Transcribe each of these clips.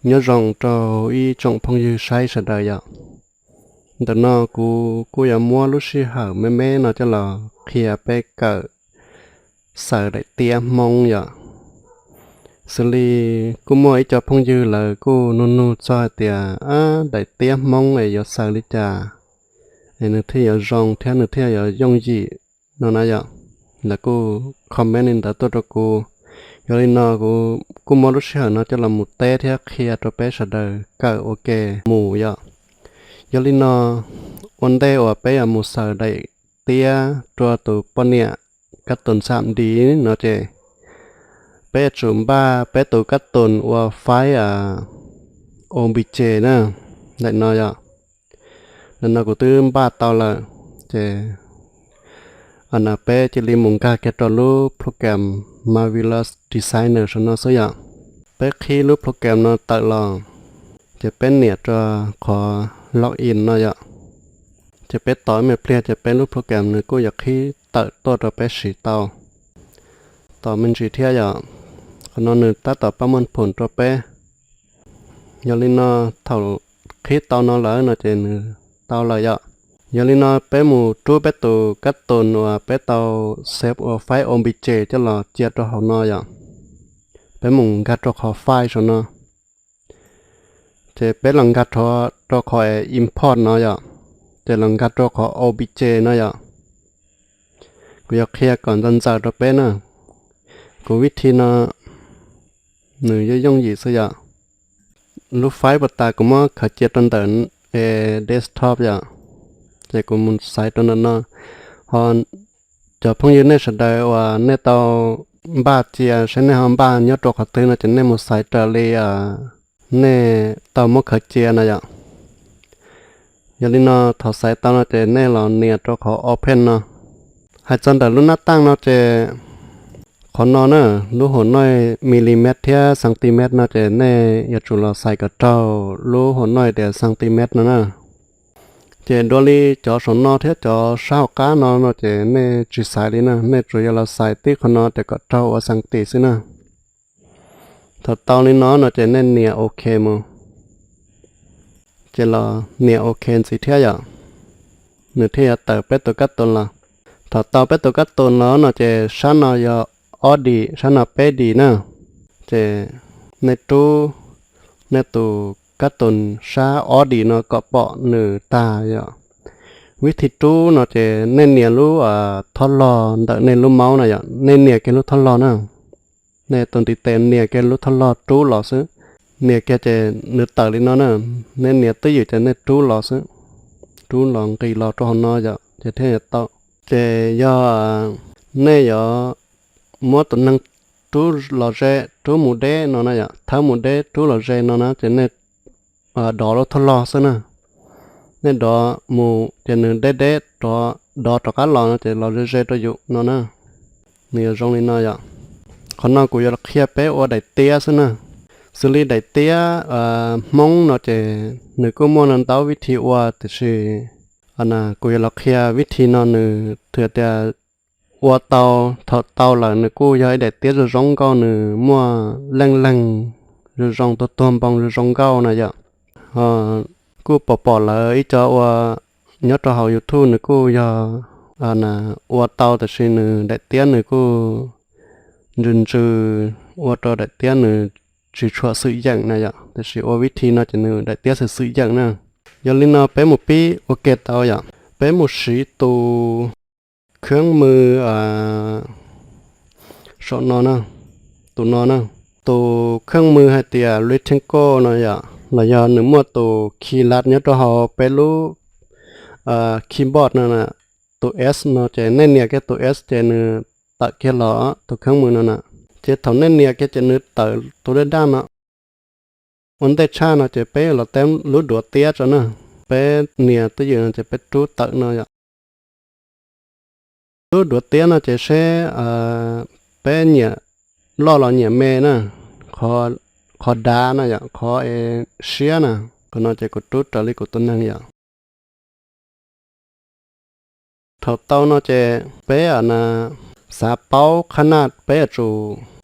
Nyob zoo rau ib tsoom phooj ywg saib sawv daws yom. Ntawm no kuv kuj yuav muab lub sij hawm me me no coj los qhia peb kawm xaws daim tiab Hmoob yom. Xws li kuj muaj ib co phooj ywg lawv kuj nug nug txog hais tias, ab, daim tiab Hmoob es yuav xaws li cas es nws thiaj yuav zoo thiab nws thiaj yuav yooj yim no na yom. Lawv kuj comment li ntawd tuaj rau kuv. Yog li no kuv kuj muab lub sij hawm no coj los mus teb thiab qhia rau peb sawv daws kawm ua ke mus yom. Yog li no, ua ntej uas peb yuav mus xaws daim tiab rau tus poj niam kab tus xam di no ces peb yuav tsum npaj peb tus kab tus ua faib O B J na, daim no yom. Daim no kuv twb npaj tau lawm, ces peb cia li mus nkag kiag rau lub program Marvelous Designer saum no xwb yom. Peb qhib lub program no tawm los, ces peb nias rau qhov log in no yom. Ces peb tos ib me pliag ces peb lub program nws kuj yuav qhib tawm tuaj rau peb siv tau. Tos me ntsis thiab yom. Qhov no nws tab tom pab muaj phoom rau peb. Yog li no, thaum qhib tau no lawm no ces nws tau lawm yom. Yog li no peb mus rub peb tus kab tus uas peb tau save ua faib O B J coj los cia rau hauv no yom. Peb mus nkag rau qhov file saum no. Ces peb los nkag rau qhov import no yom. Ces los nkag rau qhov O B J no yom. Kuv yuav qhia kom ntxaws ntxaws rau peb na. Kuv vib thi no nws yooj yooj yim xwb yom. Lub faib puag ta kuv muab khaws cia rau ntawm desktop yom. Ces kuv mus xaiv rau ntawm no. Ho cov phooj ywg nej sawv daws uas nej tau npaj cia saib nej ho npaj nyob rau qhov twg no ces nej mus xaiv raws li nej tau muab khaws cia no yom. Yog li no thaum xaiv tau no ces nej los nias rau qhov open no. Hais txog ntawm lub nab taaj no ces qhov no na, lub hua noij milimet thiab centimet no ces nej yuav tsum los xaiv kom raug lub hua noij tias centimet no na. Ces dua li cov saum no thiab cov sab hauv qab no no ces nej tsis xaiv li na, nej tsuas yog los xaiv tib qhov no tias kom raug ua centi xwb na. Thaum tau li no no ces nej nias ok mus. Ces los nias ok ntxiv thiab yom. Nws thiaj yuav tawm peb tus kab tus los. Thaum tau peb tus kab tus los no ces sab no yog ob dim, sab no peb dim na. Ces nej rub nej tus kab tus sab ob dim no kom pom nws tag yom. Vib thi rub no ces nej nias lub thob log ntawm nej lub mouse na yom, nej nias kiag lub thob log na. Nej tus ntiv tes nias kiag lub thob log rub los xwb. Nias kiag ces nws tawm li no na. Nej nias twj ywm ces nej rub los xwb. Rub los nqis los rau hauv no yom, ces thiaj yuav tau. Ces yog nej yuav muab tus neeg rub los ze, rub mus deb no na yom, thawb mus deb rub los ze no na ces nej dov lub thob log xwb na. Nej dov mus ces nws deb deb, dov rov qab los no ces los ze ze rau yus no na. Nws yuav zoo li no yom. Qhov no kuv yuav qhia peb ua daim tiab xwb na. Xws li daim tiab Hmoob no ces nws kuj muaj ntau vib thi ua, tiam sis kuv yuav los qhia vib thi no nws thiaj tias ua tau, thaum tau lawm nws kuj yog ib daim tiab zoo zoo nkauj, nws muaj leej leeg zoo zoo, tuag tuag npoo zoo zoo nkauj na yom. Kuj pom pom lawv ib co ua nyob rau hauv YouTube nws kuj yog ua tau, tiam sis nws daim tiab nws kuj ntsws ntsws, ua rau daim tiab nws tsis tshua xwm yeem na yom. Tiam sis ua vib thi no ces nws daim tiab xwm xwm yeem na. Yog li no peb mus pib ua ke tau yom. Peb mus siv tus kheeb mws saum no na, tus no na. Tus kheeb mws hais tias rectangle no yom, los yog nws muaj tus khi lab nyob rau hauv peb lub keyboard no na. Tus S no ces nej nias kiag tus S ces nws tawm kiag los tus kheeb mws no na. Ces thaum nej nias kiag ces nws tawm tus daj daj no. Ua ntej tshaj no ces peb los teb lub duav tiab tso na. Peb nias twj ywm no ces peb rub tawm no yom. Lub duav tiab no ces seb peb nyiam loj los nyiam me na, qhov dav na yom, qhov siab na. Qhov no ces kuv rub raws li kuv tus neeg yom. Thaum tau no ces peb xav paub qhab naj peb yuav tsum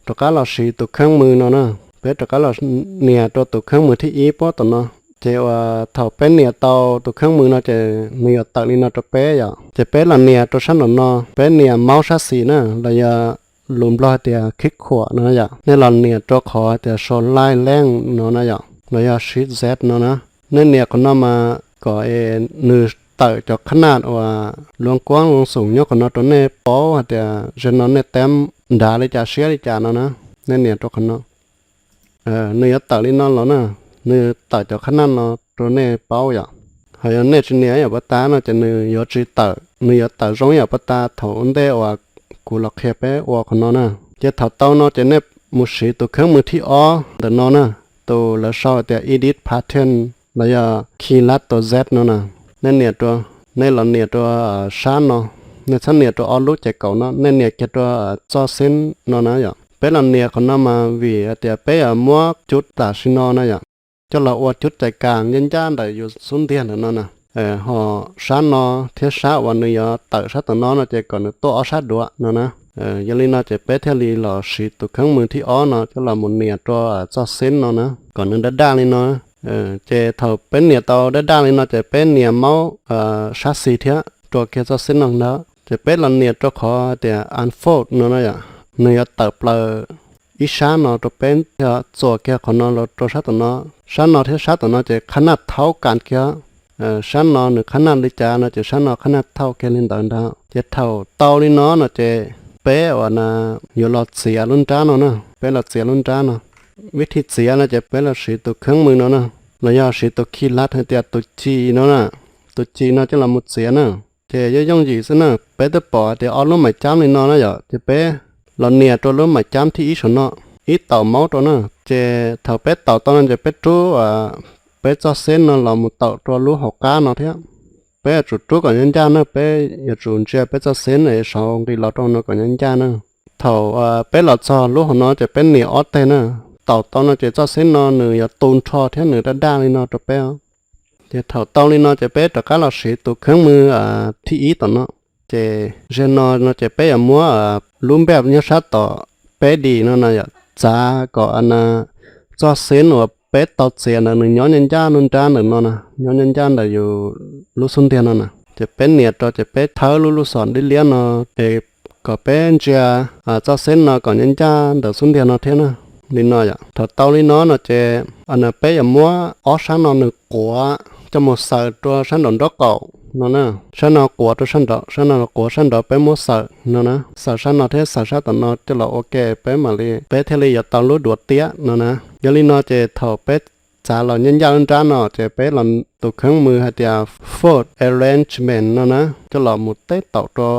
rov qab los siv tus kheeb mws no na. Peb rov qab los nias rau tus kheeb mws thib ib puab tom no. Ces uas thaum peb nias tau tus kheeb mws no ces nws yuav tawm li no rau peb yom. Ces peb los nias rau sab nraum no, peb nias maub sab xis na, los yog lus Nplog hais tias khib khuam no yom. Nej los nias rau qhov hais tias show line length no na yom, los yog shift Z no na. Nej nias qhov no mas kom es nws tawm cov qhab naj uas luas kuab luas xoom nyob qhov no rau nej paub hais tias ze no nej tab nrad li cas siab li cas no na. Nej nias rau qhov no. Nws yuav tawm li no los na, nws tawm cov qhab naj no rau nej paub yom. Ho yog nej tsis nias ib yam puas tas no ces nws yuav tsis tawm, nws yuav tawm zoo ib yam puas tas thaum ua ntej uas kuv los qhia peb ua qhov no na. Ces thaum tau no ces nej mus siv tus kheeb mws thib ob ntawm no na, tus lawv sau tias edit pattern los yog key last tus Z no na. Nej nias rau, nej los nias rau sab no, nej txhob nias rau ob lub ces kaum no, nej nias kiag rau txoj xeeb no na yom. Peb los nias qhov no mas vim hais tias peb yuav muab cub tam sim no na yom, coj los ua cub cais kas ncaj ncaj ntawm yus xub ntiag ntawm no na. Ho sab no thiab sab uas nws yuav tawm sab tom no no ces kom nws tuaj ob sab duav no na. Yog li no ces peb thiaj li los siv tus kheeb mws thib ob no coj los mus nias rau txoj xeeb no na, kom nws daj daj li no. Ces thaum peb nias tau daj daj li no ces peb nias maub sab xis thiab rua kiag txoj xeeb no ntag. Ces peb los nias rau qhov tias unfold no na yom, nws yuav tawm plaws ib sab no rau peb thiab txuas kiag qhov no los rau sab tom no. Sab no thiab sab tom no ces qhab naj thaub kas kiag. Sab no nws qhab naj li cas no ces sab no qhab naj thauj kiag li ntawd ntag. Ces thaum tau li no no ces peb uas na yuav los txiav lub nrab no na, peb los txiav lub nrab no. Vib thij txiav no ces peb los siv tus kheeb mws no na, los yog siv tus key last hais tias tus ci no na, tus ci no coj los mus txiav na. Ces yooj yooj yim xwb na, peb twb pom hais tias ob lub mais cab li no na yom, ces peb los nias rau lub mais cab thib ib saum no, ib taum maub rau na. Ces thaum peb taum tau no ces peb rub peb txoj xeeb no los mus taum rau lub hauv qab no thiab. Peb yuav tsum rub kom ncaj ncaj na, peb yuav tsum ntsia peb txoj xeeb es saum nqis los rau no kom ncaj ncaj na. Thaum peb los txog lub hauv no ces peb nias ob teg na. Taum tau no ces txoj xeeb no nws yuav tu nrho thiab nws daj daj li no rau peb os. Ces thaum tau li no ces peb rov qab los siv tus kheeb mws thib ib tom no. Ces ze no no ces peb yuav muab lub npej nyob sab tom peb dim no na yom, txav kom na txoj xeeb uas peb tau txiav ntawd nws nyob ncaj ncaj lub nrab ntawm no na, nyob ncaj ncaj ntawm yus lub xub ntiag no na. Ces peb nias rau ces peb thawb lub lub xom liab liab no es kom peb ntsia txoj xeeb no kom ncaj ncaj ntawm xub ntiag no thiab na. Li no yom, thaum tau li no no ces peb yuav muab ob sab no nws quav coj mus xaws rau sab nraum nraub qaum no na. Sab no quav rau sab nraum, sab no quav sab nraud, peb muab xaws no na, xaws sab no thiab xaws sab tom no coj los ua ke, peb mam li, peb thiaj li yuav tau lub duav tiab no na. Yog li no ces thaum peb txav los ncaj ncaj lub nrab no ces peb los tus kheeb mws hais tias fold arrangement no na, coj los mus teb taum rau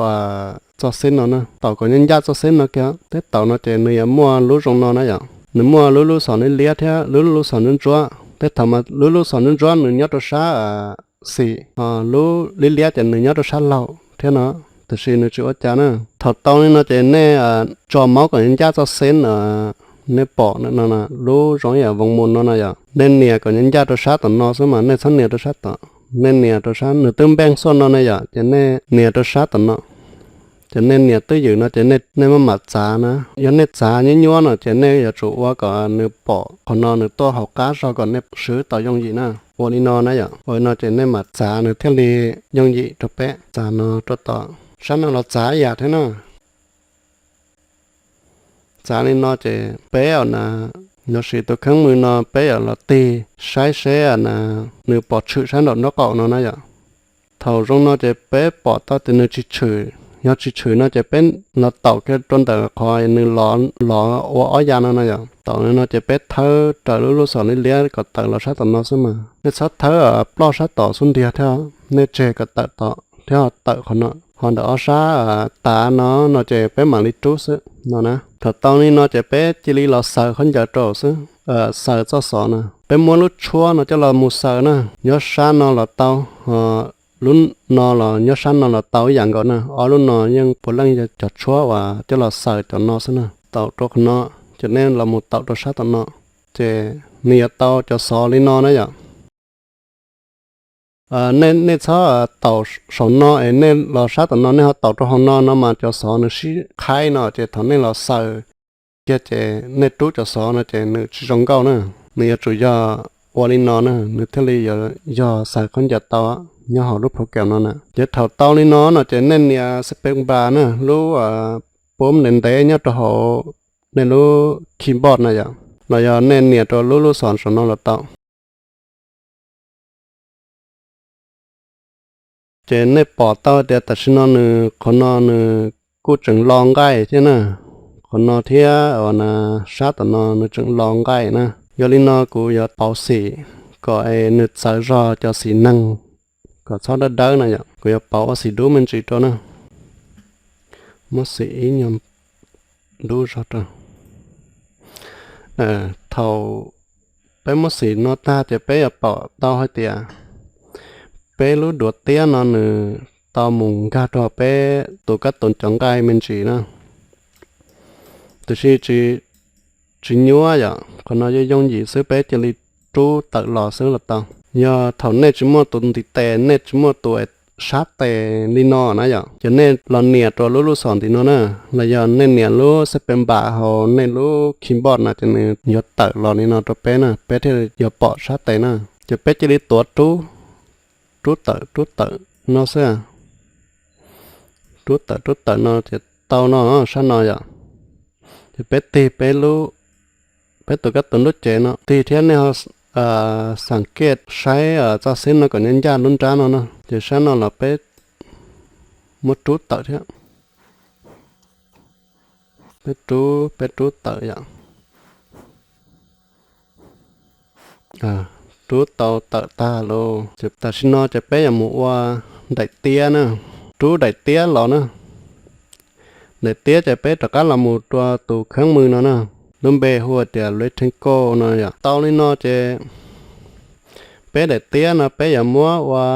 txoj xeeb no na, taum kom ncaj ncaj txoj xeeb no kiag. Teb taum no ces nws yuav muaj lub zoo no na yom, nws muaj lub lub xom liab liab thiab lub lub xom ntsuab ntsuab. Tej thaum mas lub lub xom ntsuab ntsuab nws nyob rau sab xis, ho lub liab liab ces nws nyob rau sab laug thiab no, tiam sis nws tsis ua cas na. Thaum tau li no ces nej tso maub kom ncaj txoj xeeb nej pom no, lub zoo ib yam voos mus no na yom. Nej nias kom ncaj ncaj rau sab tom no xwb mas nej txhob nias rau sab tom, nej nias rau sab nws twb npeej xuaj no ne yom, ces nej nias rau sab tom no. Ces nej nias twj ywm no ces nej maj mam txav na. Yog nej txav nyuab nyuab no ces nej yuav tsum ua kom nws pom qhov no nws tuaj hauv qab zog kom nej swb tau yooj yim na. Ua li no na yom, ua li no ces nej mam txav nws thiaj li yooj yim rau peb. Txav no rau tom, sab no los txav ib yam thiab na. Txav li no ces peb na, yuav siv tus kheeb mws no peb yuav los tig saib seb na nws pom tshwm sab nraum nraub qaum no na yom. Thaum zoo no ces peb pom tau tias nws tsis tshwm, yog tsis tshwm no ces peb los taum kiag rau ntawm qhov nws los ua ob ya no na yom. Taum no ces peb thawb raws lub lub xom liab liab kom tawm los sab tom no xwb mas, nej txhob thawb ploj sab tom xub ntiag thiab, nej tseg kom tawm tom thiab ho tawm qhov no. Ho ntawm ob sab tav no no ces peb mam li rub xwb no na. Thaum tau li no ces peb cia li los xaws khaub ncaws rau xwb, xaws txoj xov na. Peb muab lub tshuab no coj los mus xaws na, nyob sab no los tau, ho lub no los nyob sab no los tau ib yam nkaus na. Ob lub no yeej puav leej yog cov tshuab uas coj los xaws cov no xwb na. Taum rau qhov no, ces nej los mus taum rau sab tom no, ces nws yuav tau cov xov li no na yom. Nej, nej txhob taum saum no es nej los sab tom no nej ho taum rau hauv no no mas cov xov nws sib qhaib no ces thaum nej los xaws kiag ces nej rub cov xov no ces nws tsis zoo nkauj na. Nws yuav tsum yog ua li no na, nws thiaj li yog xaws khaub ncaws tau nyob hauv lub program no na. Ces thaum tau li no no ces nej nias space bar na, lub pub ntev ntev nyob rau hauv nej lub keyboard na yom, los yog nej nias rau lub lub xov saum no los tau. Ces nej pom tau tias tam sim no nws qhov no nws kuj tseem lo nqaij thiab na, qhov no thiab uas sab tom no nws tseem lo nqaij na. Yog li no kuv yuav pauv xim kom es nws txawv zog cov xim neeg kom txhob dawb dawb no yom. Kuv yuav pauv ua xim dub me ntsis rau na. Muab xim ib nyuag dub zog rau. Thaum peb muab xim no tag ces peb yuav pom tau hais tias peb lub duav tiab no nws tau mus nkag rau peb tus kab tus cov nqaij me ntsis na. Tiam sis tsis nyuaj yom, qhov no yooj yooj yim xwb, peb cia li rub tawm los xwb los tau. Yog thaum nej tsis muaj tus ntiv tes, nej tsis muaj tus sab tes li no na yom, ces nej los nias rau lub lub xov ntiv no na, los yog nej nias lub space bar hauv nej lub keyboard no ces nws yuav tawm los li no rau peb na, peb thiaj yuav pom sab tes na. Ces peb cia li tuav rub, rub tawm rub tawm no xwb. Rub tawm rub tawm no ces tau no sab no yom. Ces peb tig peb lub, peb tus kab tus lub cev no tig thiab nej ho xam kej saib txoj xib no kom nyob ncaj lub nrab no na. Ces sab no los peb muab rub tawm thiab. Peb rub, peb rub tawm yom. Rub tau tawm tag lauj, ces tam sim no ces peb yuav mus ua daim tiab na, rub daim tiab los na. Daim tiab ces peb rov qab los mus rau tus kheeb mws no na, lub npe hu tias Rectangle no yom. Tau li no ces peb daim tiab no peb yuav muab ua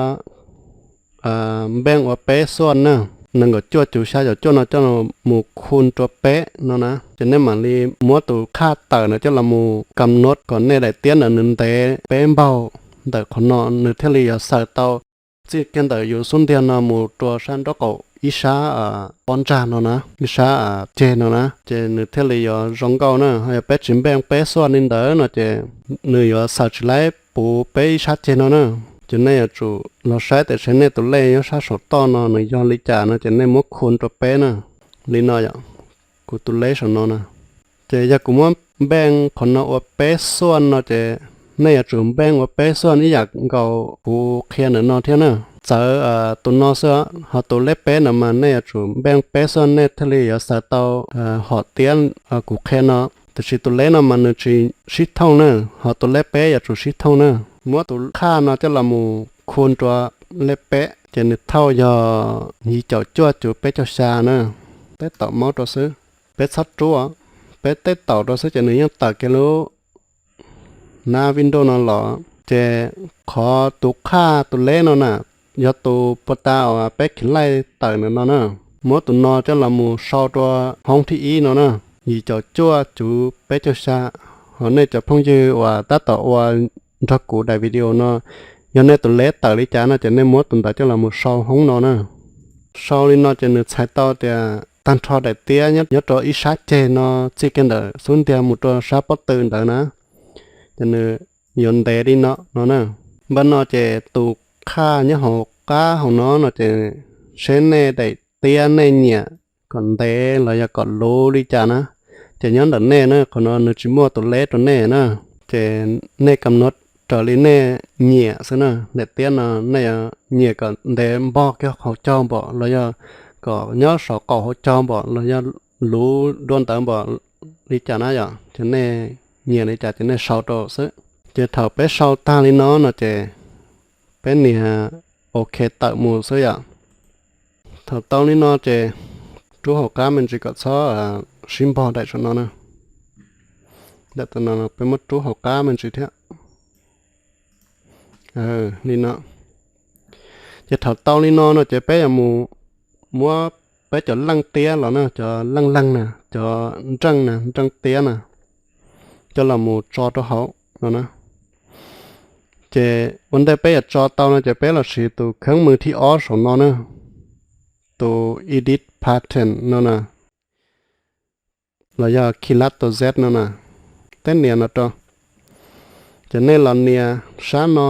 npeej ua peb xuaj na, nees nkaum cuaj cuv xya caum cuaj no coj los mus khu rau peb no na, ces nej mam li muab tus qhaj tawm no coj los mus kam nuab kom nej daim tiab ntawd nws ntev peb npaug ntawm qhov no nws thiaj li yuav xaws tau txij kiag ntawm yus xub ntiag no mus rau sab nraub qaum ib sab pob ntsag no na, ib sab ceg no na, ces nws thiaj li yuav zoo nkauj na. Ho yog peb tsis npeej peb xuaj li ntawd no ces nws yuav xaws tsis laib puv peb ib sab ceg no na. Ces nej yuav tsum los saib tias seb nej tus lej nyob sab saum toj no nws yog li cas no ces nej muab khu rau peb na. Li no yom, kuv tus lej saum no na. Ces yog kuv muab npeej qhov no ua peb xuaj no ces nej yuav tsum npeej ua peb xuaj ib yam nkaus kuv qhia ntawm no thiab na. Txawv tus no xwb, ho tus lej peb no mas nej yuav tsum npeej peb xuaj nej thiaj li yuav xaws tau hom tiab kuv qhia no. Tiam sis tus lej no mas nws tsis sib thooj na, ho tus lej peb yuav tsum sib thooj na. Muab tus qhaj no coj los mus khu rau lej peb ces nws thauj yog yim caum cuaj cuv peb caug xya na. Teb taum maub rau xwb, peb txhob rub, peb teb taum rau xwb ces nws yeej tawm kiag lub nab Windows no los. Ces qhov tus qhaj tus lej no na, yog tus puag ta uas peb khiav laij tawm ntawm no na. Muab tus no coj los mus sau rau hoob thib ib no na, yim caum cuaj cuv peb caug xya. Ho nej cov phooj ywg uas tab tom ua nrog kuv daim video no, yog nej tus lej tawm li cas no ces nej muab tus ntawd coj los mus sau hoob no na. Sau li no ces nws txhais tau tias tag nrho daim tiab nyob rau ib sab ceg no txij kiag ntawm xub ntiag mus rau sab pob tw ntawd na, ces nws yuav ntev li no no na. Npaj no ces tus qhaj nyob hauv qab hauv no no ces seb nej daim tiab nej nyiam kom ntev los yog kom luv li cas na, ces nyob ntawm nej na, qhov no nws tsis muaj tus lej rau nej na. Ces nej kam nuav raws li nej nyiam xwb na. Daim tiab no nej yuav nyiam kom ntev npog kiag hauv caug npaum los yog kom nyob saum qaum hauv caug npaum los yog luv dua ntawd npaum li cas na yom, ces nej nyiam li cas ces nej sau rau xwb. Ces thaum peb sau tag li no no ces peb nias ok tawm mus xwb yom. Thaum tau li no ces rub hauv qab me ntsis kom txhob sib npog daim saum no na. Daim no peb muab rub hauv qab me ntsis thiab. Li no. Ces thaum tau li no no ces peb yuav mus muab peb cov leej tiab los na, cov leej leeg na, cov nreej na, nreej tiab na, coj los mus tso rau hauv no na. Ces ua ntej peb yuav tso tau no ces peb los siv tus kheeb mws thib ob saum no na, tus edit pattern no na. los yog khi lab tau Z no na, teb nias no rau. Ces nej los nias sab no,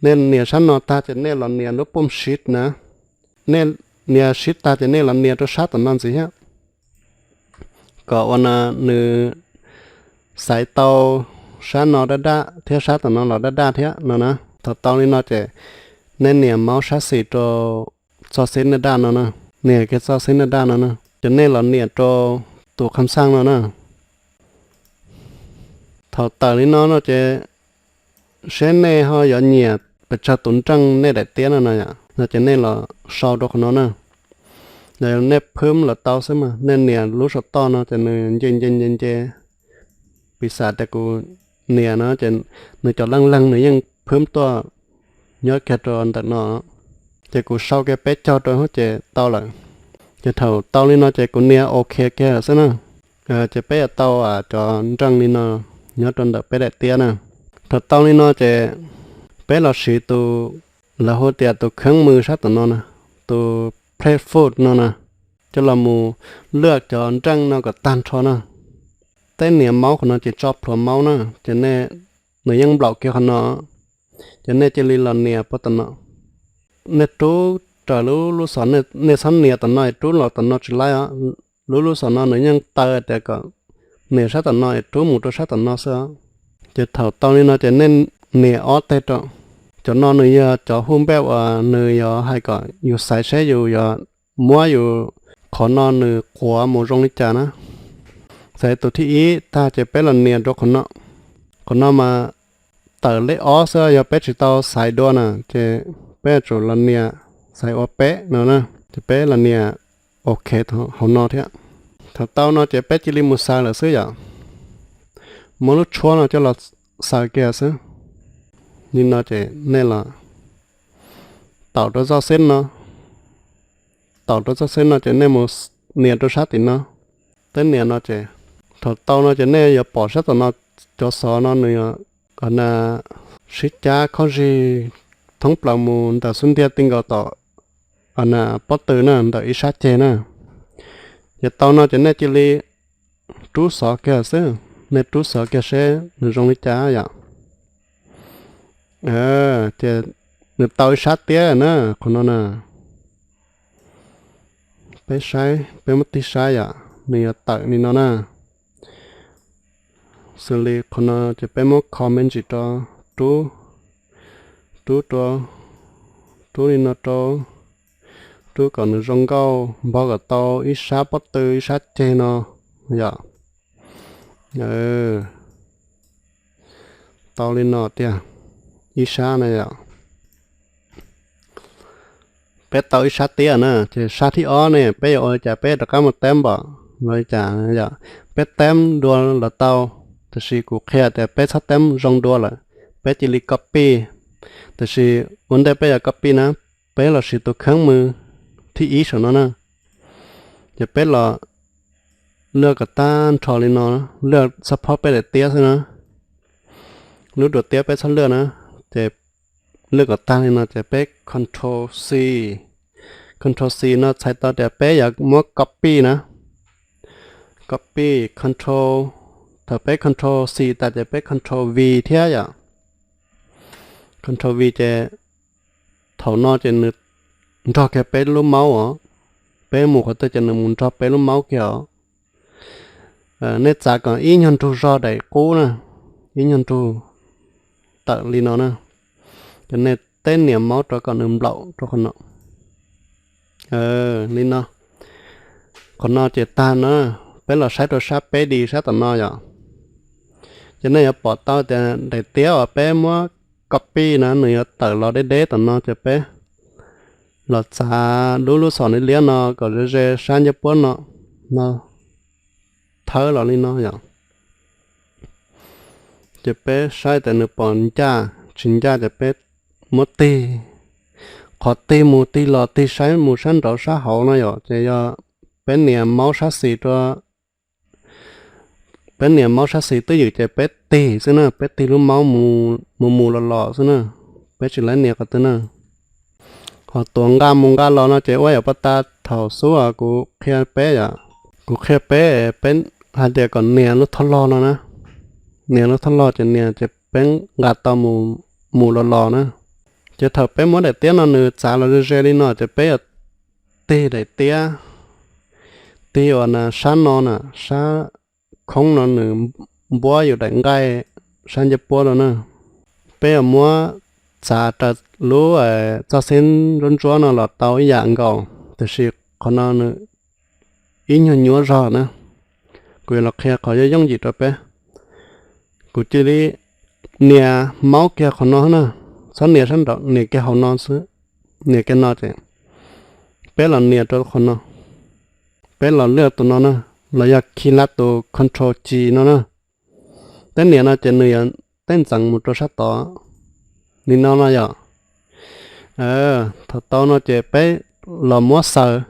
nej nias sab no tag ces nej los nias lub pooj shift na. Nej nias shift tag ces nej los nias rau sab tom no ntxiv thiab, kom ua no nws xaiv tau sab no daj daj thiab sab tom no los daj daj thiab no na. Thaum tau li no ces nej nias maub sab xis rau txoj xib nej daj no na, nias kiag txoj xib nej daj no na, ces nej los nias rau tus kham xaj no na. Thaum tawm li no no ces seb nej ho yuav nyiam pes tsawg tus nreej nej daim tiab no no yom, no ces nej los sau rau qhov no na. Yog nej phwb los tau xwb mas nej nias lub saum toj no ces nws nce nce nce nce. Piv xam tias kuv nias no ces nws cov leej leeg nws yeej phwb tuaj nyob kiag rau ntawm no, ces kuv sau kiag peb caug rau ces tau lawm. Ces thaum tau li no ces kuv nias OK kiag xwb na. Ces peb yuav tau cov nreej li no nyob rau ntawm peb daim tiab na. Thaum tau li no ces peb los siv tus, lawv hu tias tus kheeb mws sab tom no na, tus preferred no na, coj los mus luaj cov nreej no kom tag nrho na. Teb nias maub qhov no ces tso plhuav maub na, ces nej, nws yeej nplaum kiag qhov no, ces nej cia li los nias puag tom no. Nej rub raws lub lub xos, nej txhob nias tom no es rub los tom no tsis laib os. Lub lub xos no nws yeej taw tias kom nias sab tom no es rub mus rau sab tom no xwb os. Ces thaum tau li no ces nej nias ob teg rau. Cov no nws yog cov hu npej uas nws yuav hais kom yus xaiv seb yus yuav muab yus qhov no nws quav mus zoo li cas na. Xaiv tus thib ib tag ces peb los nias rau qhov no. Qhov no mas tawm lej ob xwb, yog peb tsis tau xaiv dua na ces peb yuav tsum los nias xaiv ua peb no na. Ces peb los nias OK hauv no thiab. Thaum tau no ces peb cia li mus xaws lawm xwb yom. Muab lub tshuab no coj los xaws kiag xwb. Li no ces nej los taum rau txoj xib no, taum rau txoj xib no ces nej mus nias rau sab tim no. Teb nias no ces thaum tau no ces nej yuav pom sab tom no cov xov no nws sib cab khob zig thoob plaws mus ntawm xub ntiag ti nkaus tom pob tw na, ntawm ib sab ceg na. Ces tau no ces nej cia li rub xov kiag xwb, nej rub xov kiag seb nws zoo li cas yom. Ces nws tau ib sab tiab na, qhov no na. Peb saib, peb muab tig saib yom, nws yuav tawm li no na. Xws li qhov no ces peb muab kho me ntsis rau, rub, rub rau, rub li no rau, rub kom nws zoo nkauj npog kom tau ib sab pob tw ib sab ceg no yom. Tau li no tiag, ib sab na yom. Peb tau ib sab tiab na, ces sab thib ob ne peb yuav ua li cas, peb rov qab mus teb npom los li cas yom. Peb teb dua los tau, tiam sis kuv qhia tias peb txhob teb zoo dua lawm, peb cia li copy. Tiam sis ua ntej peb yuav copy na, peb los siv tus kheeb mws thib ib saum no na. Ces peb los luaj kom tag nrho li no, luaj xab phob peb daim tiab xwb na. Lub duav tiab peb txhob luaj na. Ces luaj kom tag li no ces peb control C. Control C no txhais tau tias peb yuav muab copy na. Copy, control, thaum peb control C tas ces peb control V thiab yom. Control V ces thaum no ces nws nrog kiag peb lub maub os. Peb mus qhov twg ces nws mus nrog peb lub maub kiag os. Nej txav kom ib nyuag nrug zog daim qub na, ib nyuag nrug tawm li no na. Ces nej teb nias maub rau kom nws nplaum rau qhov no. Li no, qhov no ces tag na. Peb los saib rau sab peb di sab tom no yom. Ces nej yuav pom tau tias daim tiab uas peb muab copy na nws yuav tawm los deb deb tom no, ces peb los txav lub lub xom liab liab no kom ze ze sab ncaj puab no, no thawb los li no yom. Ces peb saib tias nws pom ncaj tsis ncaj ces peb muab tig, qhov tig mus tig los tig saib mus sab nraud sab hauv no yom, ces yog peb nias maub sab xis rau, peb nias maub sab xis twb ywm ces peb tig xwb na, peb tig lub maub mus mus los los xwb na, peb tsis laib nias qhov twg na. Ho tuav nqa mus nqa los no ces ua yam paj tas thaum xub uas kuv qhia peb yom, Kuv qhia peb, peb hais tias kom nias lub thob log no na. Nias lub thob log ces nias ces peb nqa tau mus, mus los los na. Ces thaum peb muab daim tiab no nws txav los ze ze li no ces peb yuav tig daim tiab, tig uas na sab no na, sab khoob no nws npuab yus daim nqaij sab ncej puab rau na. Peb yuav muab txav raws lub txoj xib ntsuab ntsuab no los tau ib yam nkaus, tiam sis qhov no nws ib nyuag nyuab zog na. Kuv yuav los qhia qhov yooj yooj yim rau peb. Kuv cia li nias maub kiag qhov no na, txhob nias sab nraud, nias kiag hauv no xwb, nias kiag no ces peb los nias rau qhov no, peb los lwaj tus no na, los yog khi lab tus control G no na. Peb nias no ces nws yuav tej ntxeev mus rau sab tod li no no yom. Thaum tau no ces peb los muab xaws,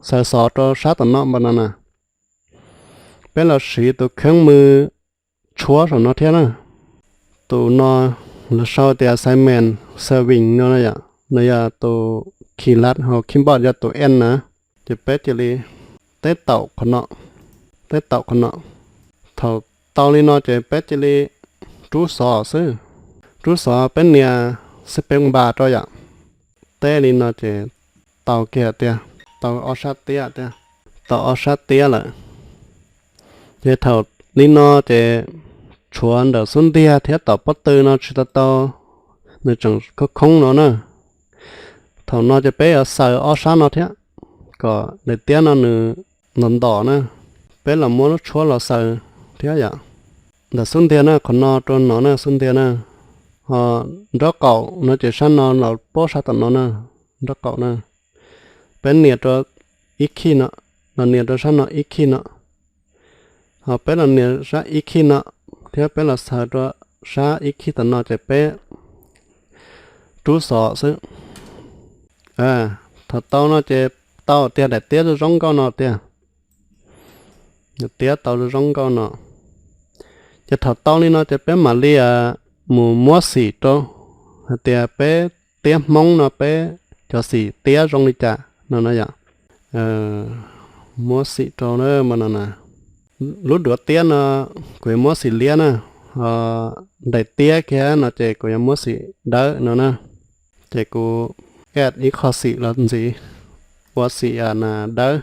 xaws xov rau sab tom no npam no na. Peb los siv tus kheeb mws tshuab saum no thiab na. Tus no lawv sau tias assignment saving no na yom, no yog tus khi lab hauv keyboard yog tus N na. Ces peb cia li teb taum qhov no, teb taum qhov no. Thaum tau li no ces peb cia li rub xov xwb. Rub xov peb nias xib peb npas rau yom. Teb li no ces tau kiag tiag, tau ob sab tiab tiag, tau ob sab tiab lawm. Ces thaum li no ces tshuav ntawm xub ntiag thiab tom pob tw no tsis tau tau, nws tseem khoob khoob no na. Thaum no ces peb yuav xaws ob sab no thiab, kom daim tiab no nws ntom ntom na. Peb los muab lub tshuab los xaws thiab yom. Ntawm xub ntiag na, qhov no rau no na, xub ntiag na. Ho nraub qaum no ces sab no los puab sab tom no na, nraub qaum na. Peb nias rau ib khij no, los nias rau sab no ib khij no. Ho peb los nias sab ib khij no, thiab peb los xaws rau sab ib khij tom no ces peb rub xov xwb. Thaum tau no ces tau tiag, daim tiab zoo zoo nkauj no tiag. Daim tiab tau zoo zoo nkauj no. Ces thaum tau li no ces peb mam li mus muab xim rau hais tias peb tiab Hmoob no peb cov xim tiab zoo li cas no na yom. Muab xim rau na, no na. Lub duav tiab no kuv yuav muab xim liab na, ho daim tiab kiag no ces kuv yuav muab xim dawb no na. Ces kuv add ib qho xim los ntxiv, ua xim dawb.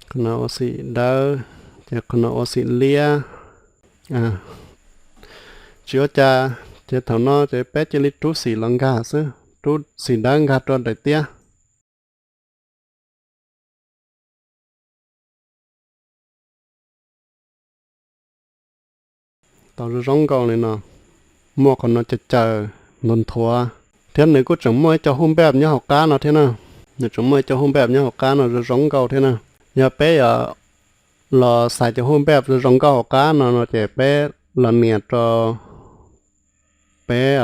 Qhov no ua xim dawb, ces qhov no ua xim liab. Tsis ua cas, ces thaum no ces peb cia li rub xim los nkag xwb, rub xim dawb nkag rau daim tiab. Tau zoo zoo nkauj li no, muaj qhov no caws caws nthuav nthuav, thiab nws kuj tseem muaj ib co hub npaj nyob hauv qab no thiab na. Nws tseem muaj ib co hub npaj nyob hauv qab no zoo zoo nkauj thiab na. Yog peb yuav los xaiv cov hub npaj zoo zoo nkauj hauv qab no no ces peb los nias rau peb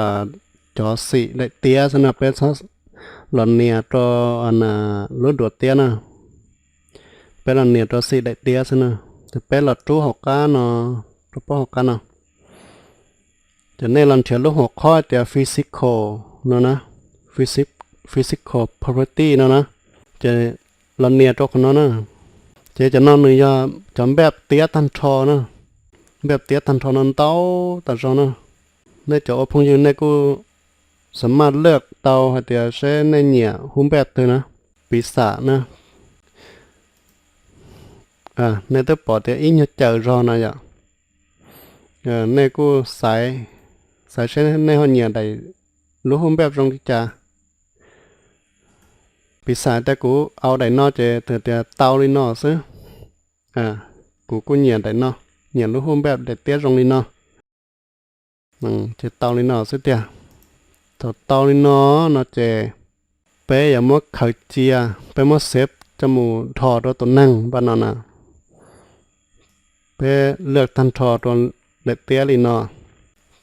cov xim daim tiab xwb na, peb txhob los nias rau lub duav tiab na. Peb los nias rau xim daim tiab xwb na. Ces peb los rub hauv qab no, rub pab hauv qab no. Ces nej los nrhiav lub hauv qhov tias physical no na, physical property no na. Ces los nias rau qhov no na. Ces cov no nws yog cov npaj tiab tag nrho na. Npaj tiab tag nrho no ntau tas zog na. Nej cov ua phooj ywg nej kuj xam maj lwaj tau hais tias seb nej nyiam hub npaj twg na. Piv xam na, nej twb pom tias ib nyuag caws zog no yom. Nej kuj xaiv, xaiv seb nej ho nyiam daim lub hub npaj zoo li cas. Piv xam tias kuv au daim no ces tias tau li no xwb. Kuv kuj nyiam daim no, nyiam lub hub npaj daim tiab zoo li no. Ces tau li no xwb tiag. Thaum tau li no, no ces peb yuav muab khaws cia, peb muab xev coj mus dhos rau tus neeg npaj no na. Peb lwaj tag nrho rau daim tiab li no,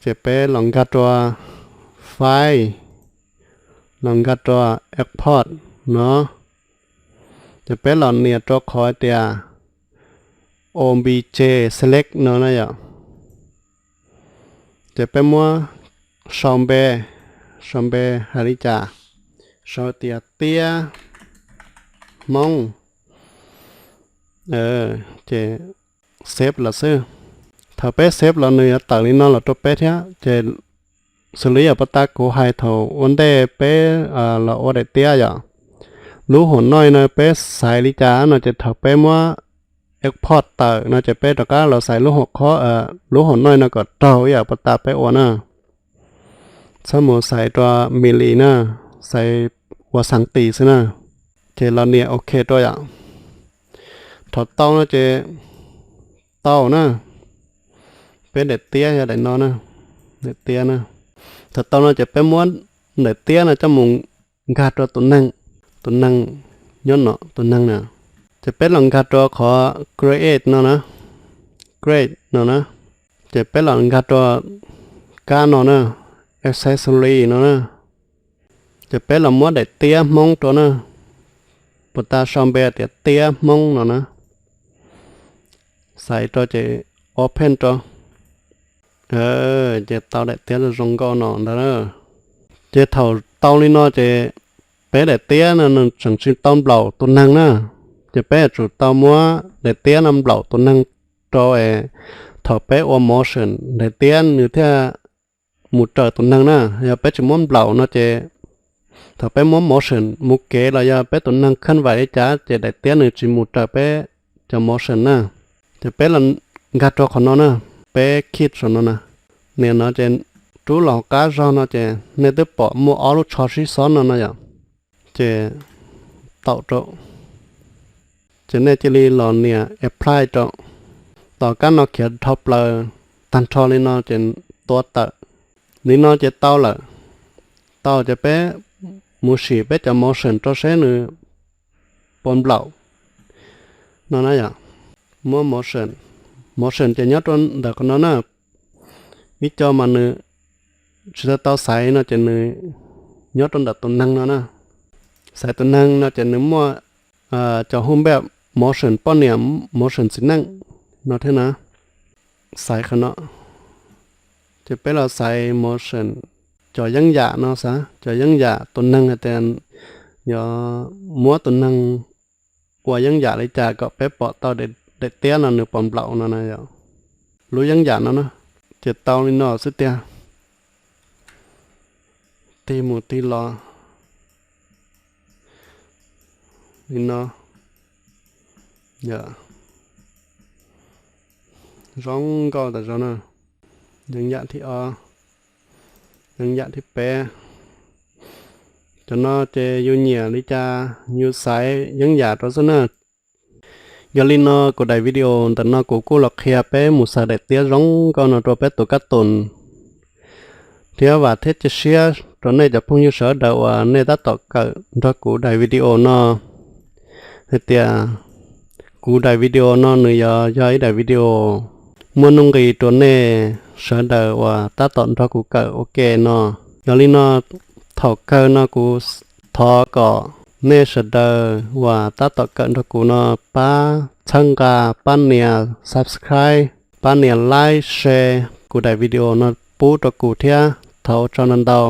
ces peb los nkag rau file, los nkag rau export no. Ces peb los nias rau qhov tias obj select no na yom. Ces peb muab sau npe, sau npe hais li cas, sau tias tiab Hmoob. Ces save los xwb. Thaum peb save los nws yuav tawm li no los rau peb thiab. Ces xws li yam puas tas kuv hais thaum ua ntej peb los ua daim tiab yom, lub hom noij no peb xaiv li cas no ces thaum peb muab export tawm no ces peb rov qab los xaiv lub hom noij no kom raug ib yam puas tas peb ua na. Txhob mus xaiv rau milli na, xaiv ua xees tis xwb na. Ces los nias ok rau yom. Thaum tau no ces tau na. Peb daim tiab yog daim no na, daim tiab na. Thaum tau no ces peb muab daim tiab no coj mus nkag rau tus neeg, tus neeg nyob no, tus neeg na. Ces peb los nkag rau qhov create no na, create no na. Ces peb los nkag rau kab no na, accessory no na. Ces peb los muab daim tiab Hmoob rau na, puas tas sau npe tias tiab Hmoob no na. Xaiv rau ces open rau. Ces tau daim tiab zoo zoo nkauj no ntag na. Ces thaum tau li no ces peb daim tiab no nws tseem tsis tau nplaum tus neeg na. Ces peb yuav tsum tau muab daim tiab no nplaum tus neeg rau es thaum peb ua motion daim tiab nws thiaj mus raws tus neeg na. Yog peb tsis muab nplaum no ces thaum peb muab motion mus kev los yog peb tus neeg khab vais li cas ces daim tiab nws tsis mus raws peb cov motion na. Ces peb los nkag rau qhov no na, peb kit saum no na. Nias no ces rub los hauv qab zog no ces nej twb pom muaj ob lub tsho sib xob no no yom. Ces taum rau, ces nej cia li los nias apply rau. Tos kab no khiav dhau plaws tag nrho li no ces tua tawm. Li no ces tau lawm. Tau ces peb mus sim peb cov motion rau seb nws puas nplaum no na yom. Muab motion, motion ces nyob rau ntawm qhov no na. Ib co mas nws tsis tau tau xaiv no ces nws nyob rau ntawm tus neeg no na. Xaiv tus neeg no ces nws muaj cov hu npe motion poj niam, motion txiv neej no thiab na. Xaiv qhov no, ces peb los xaiv motion cov yeeb yam no xav, cov yeeb yam tus neeg hais tias yuav muab tus neeg ua yeeb yam li cas kom peb pom tau daim tiab no nws puas nplaum no na yom. Lub yeeb yam no na, ces tau li no xwb tiag. Tig mus tig los li no. Zoo nkauj tas zog na. Yeeb yam thib ob, yeeb yam thib peb. Cov no ces yus nyiam li cas yus xaiv yeeb yam rau xwb na. Yog li no kuv daim video ntawm no kuv kuj los qhia peb mus xaiv daim tiab zoo nkauj no rau peb tus kab tus. Thiab vam thiab cia siab rau nej cov phooj ywg sawv daws uas nej tab tom kawm nrog kuv daim video no hais tias kuv daim video no nws yog yog ib daim video muaj nuj nqis rau nej sawv daws uas tab tom nrog kuv kawm ua ke no. Yog li no, thaum kawg no kuv thov kom nej sawv daws uas tab tom kawm nrog kuv no pab txhawb nqa, pab nias subscribe, pab nias like, share kuv daim video no pub rau kuv thiab. Thov ua tsaug ntau ntau.